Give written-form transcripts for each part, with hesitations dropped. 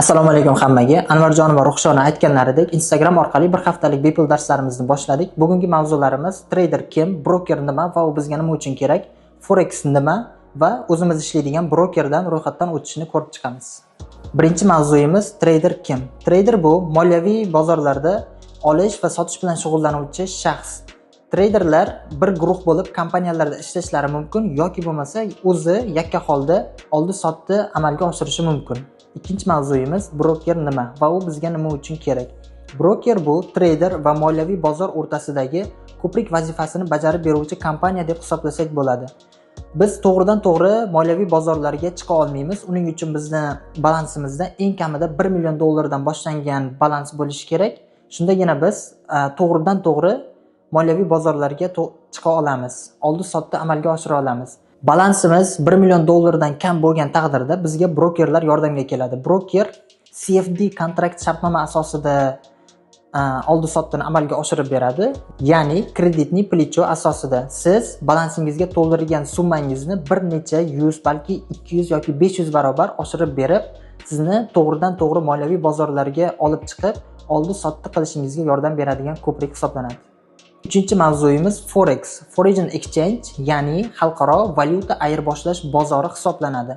Assalomu alaykum hammaga. Anvarjon va Ruxshona aytganlaridek, Instagram orqali bir haftalik bepul darslarimizni boshladik. Bugungi mavzularimiz trader kim, broker nima va u bizga nima uchun kerak, forex nima va o'zimiz ishlaydigan brokerdan ro'yxatdan o'tishni ko'rib chiqamiz. Birinchi mavzuyimiz trader kim? Trader bu moliyaviy bozorlarda olish va sotish bilan shug'ullanuvchi shaxs. Traderlar bir guruh bo'lib kompaniyalarda ishlashlari mumkin yoki bo'lmasa o'zi yakka holda oldi-sotdi amalga oshirishi mumkin. Ikkinchi mavzuyimiz broker nima va u bizga nima uchun kerak? Broker bu trader va moliyaviy bozor o'rtasidagi ko'prik vazifasini bajarib beruvchi kompaniya deb hisoblasak bo'ladi. Biz to'g'ridan to'g'ri moliyaviy bozorlarga chiqa olmaymiz. Uning uchun bizni balansimizda eng kamida 1 million dollardan boshlangan balans bo'lishi kerak. Shundagina biz to'g'ridan to'g'ri moliyaviy bozorlarga chiqa olamiz. Oldi-sotdi amalga oshira olamiz. Balansimiz 1 million dollardan kam bo'lgan taqdirda bizga brokerlar yordamga keladi. Broker CFD kontrakt shartnoma asosida oldi-sotdini amalga oshirib beradi. Ya'ni kreditni плечо asosida siz balansingizga to'ldirgan summangizni bir necha yuz, balki 200 yoki 500 barobar oshirib berib, sizni to'g'ridan to'g'ri moliyaviy bozorlarga olib chiqib, oldi-sotdi qilishingizga yordam beradigan ko'prik hisoblanadi. Uchinchi mavzuyimiz Forex, Foreign Exchange, ya'ni xalqaro valyuta ayirboshlash bozori hisoblanadi.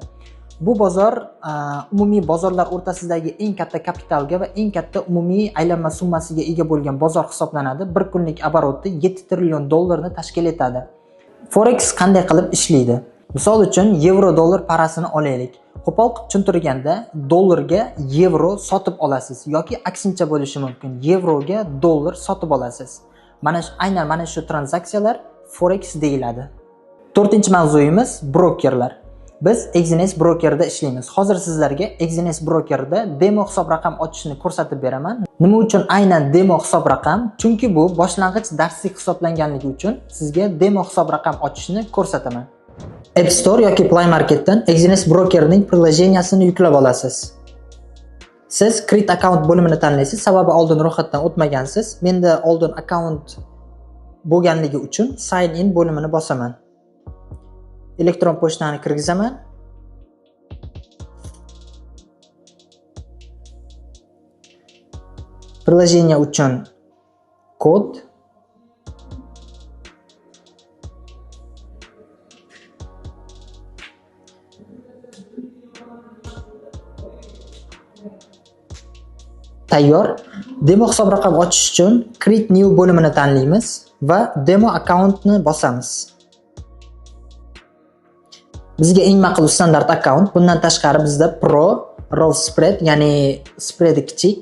Bu bozor umumiy bozorlar o'rtasidagi eng katta kapitalga va eng katta umumiy aylanma summasiga ega bo'lgan bozor hisoblanadi. Bir kunlik oboroti 7 trillion dollarni tashkil etadi. Forex qanday qilib ishlaydi? Misol uchun yevro dollar parasini olaylik. Qo'pol qilib tushuntirganda dollarga yevro sotib olasiz yoki aksincha bo'lishi mumkin. Yevroga dollar sotib olasiz. Aynan mana shu tranzaksiyalar Forex deyiladi. To'rtinchi mavzuyimiz brokerlar. Biz Exness brokerida ishlaymiz. Hozir sizlarga Exness brokerida demo hisob raqam ochishni ko'rsatib beraman. Nima uchun aynan demo hisob raqam? Chunki bu boshlang'ich darslik hisoblanganligi uchun sizga demo hisob raqam ochishni ko'rsataman. App Store yoki Play Marketdan Exness brokerning приложениясini yuklab olasiz. Siz Create Account bo'limini tanlaysiz, sababi oldin ro'yxatdan o'tmagansiz. Menda oldin akkaunt bo'lganligi uchun Sign In bo'limini bosaman. Elektron pochtani kirgizaman. Приложение uchun kod. Tayyor. Demo hisob raqam ochish uchun Create New bo'limini tanlaymiz va demo akkauntni bosamiz. Bizga eng ma'qul standart akkaunt. Bundan tashqari bizda Pro, Raw Spread, ya'ni spreadi kichik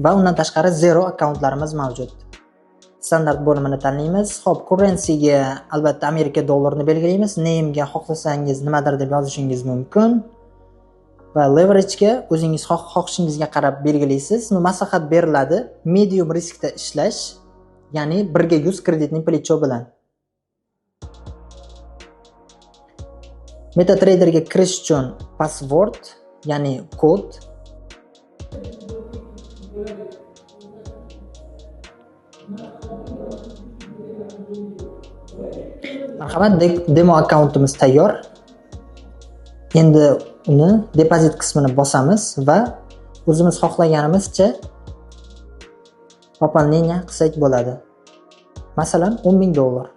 va undan tashqari Zero akkauntlarimiz mavjud. Standart bo'limini tanlaymiz. Xo'p, currency-ga albatta Amerika dollarini belgilaymiz. Name-ga xohlasangiz nimadir deb yozishingiz mumkin. Va leverage-ga o'zingiz xohishingizga qarab belgilaysiz. Maslahat beriladi medium riskda ishlash, ya'ni 1ga 100 kreditning плечо bilan. MetaTraderga kirish uchun password, ya'ni kod. Marhamat, demo akkauntimiz tayyor. Endi uni depozit qismini bosamiz va o'zimiz xohlaganimizcha пополнение qilsak bo'ladi. Masalan, 10 000 dollar.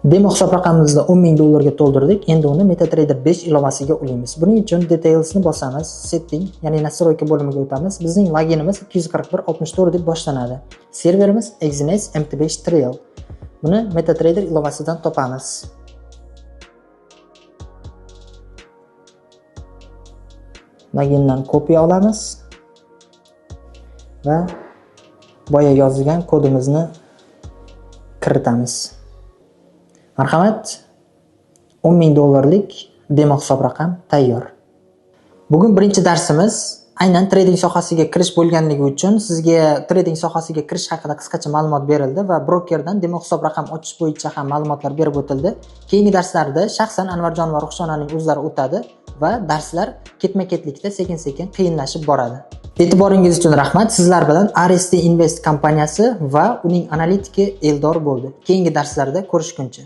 Demo hisob raqamimizni 10 000 dollarga to'ldirdik. Endi uni MetaTrader 5 ilovasiga ulaymiz. Buning uchun detailsni bosamiz, setting, ya'ni настройка bo'limiga o'tamiz. Bizning loginimiz 241 64 deb boshlanadi. Serverimiz Exness MT5 Trial. Buni MetaTrader ilovasidan topamiz. Logindan kopiya olamiz va boya yozilgan kodimizni kiritamiz. Marhamat, 10 000 dollarlik demo hisob raqam tayyor. Bugun birinchi darsimiz aynan trading sohasiga kirish bo'lganligi uchun sizga trading sohasiga kirish haqida qisqacha ma'lumot berildi va brokerdan demo hisob raqam ochish bo'yicha ham ma'lumotlar berib o'tildi. Keyingi darslarda shaxsan Anvarjon va Ruxshonaning o'zlari o'tadi va darslar ketma-ketlikda sekin-sekin qiyinlashib boradi. E'tiboringiz uchun rahmat. Sizlar bilan RST Invest kompaniyasi va uning analitiki Eldor bo'ldi. Keyingi darslarda ko'rishguncha.